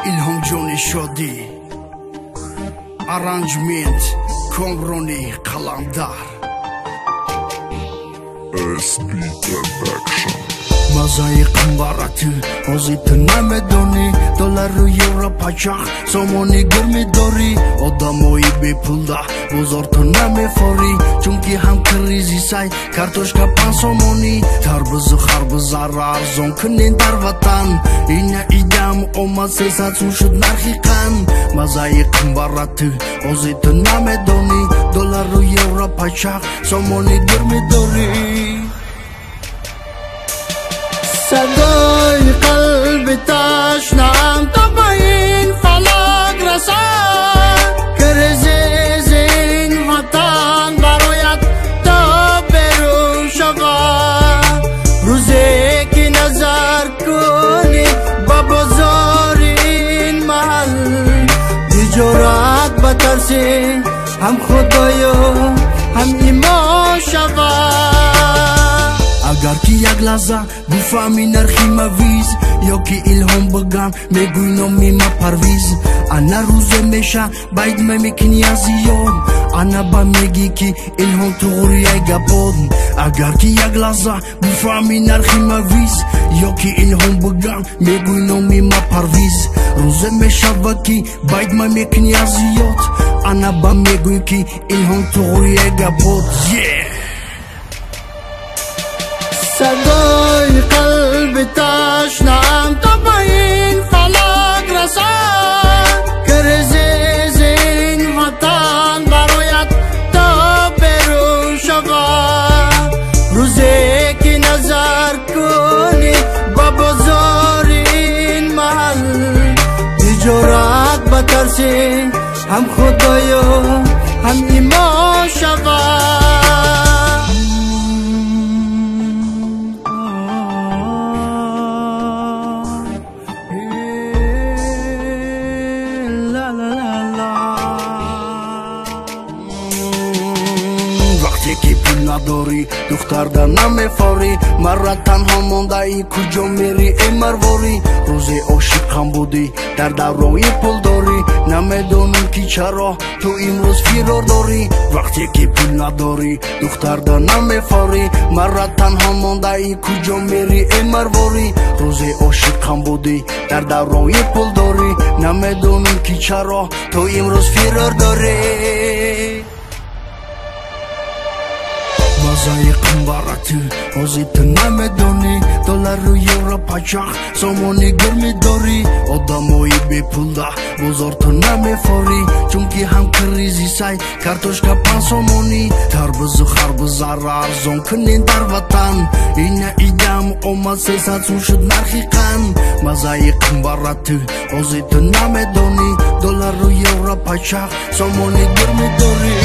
Илҳомҷони Шодӣ, Arrangement Комрони Қаландар. SB Production. Мазаи қимбарати ҳозир ту намедонӣ, доллару евро пачах сомони гир медорӣ. Одамои бепулда бозор ту намефорӣ, чунки ҳам кризисай картошка 5 сомонӣ, тарбузу харбузаро арзон кунен дар ватан. Ина идам омад, 300 сум шуд нархи қанд. Мазаи қимбарати ҳозир ту намедонӣ, доллару евро пачах сомони гир медорӣ. Садои қалби ташнаам то ба ин фалак расад, кризис ин ватан барояд то берун шавад. Рӯзе ки назар кунӣ ба бозори ин маҳал, тиҷорат ба тарси ҳам худою ҳам имон шавад. Агар ки як лаҳза бифаҳмӣ нархи мавиз, ё ки Илҳом бигам, мегӯй номи ма Парвиз. Ана рӯзе меша байд мемекунӣ аз ёд, ана ба мегӣ, ки Илҳом туғрияй гапод. Агар ки як лаҳза бифаҳмӣ нархи мавиз, ё ки Илҳом бигам, мегӯй номи ма Парвиз. Рӯзе мешава, ки байд мемекунӣ аз ёд, ана ба мегӯй, ки Илҳом туғрияй гапод, yeah! Садои қалби ташнаам то ба ин фалак расад, кризис ин ватан барояд то берун шавад. Рӯзе ки назар кунӣ ба бозори ин маҳал, тиҷорат ба тарси ҳам худою ҳам имон шавад. Вақте ки пул надорӣ, духтарда намефорӣ. Мара танҳо мондаӣ, куҷо мерӣ, э марворӣ? Рӯзе ошиқам будӣ, дар даврои пулдорӣ. Намедонам, ки чаро ту имрӯз фирор дорӣ. Вақте ки пул надорӣ, духтарда намефорӣ. Мара танҳо мондаӣ, куҷо мерӣ, э марворӣ? Рӯзе ошиқам будӣ, дар даврои пулдорӣ. Намедонам, ки чаро ту имрӯз фирор дорӣ. Мазаи қимбарати ҳозир ту намедонӣ, доллару евро пачах сомони гир медорӣ. Одамои бепулда бозор ту намефорӣ, чунки ҳам кризисай картошка 5 сомонӣ, тарбузу харбузаро арзон кунен дар ватан. Ина идам омад, 300 сум шуд нархи қанд. Мазаи қимбарати ҳозир ту намедонӣ, доллару евро пачах сомони гир медорӣ.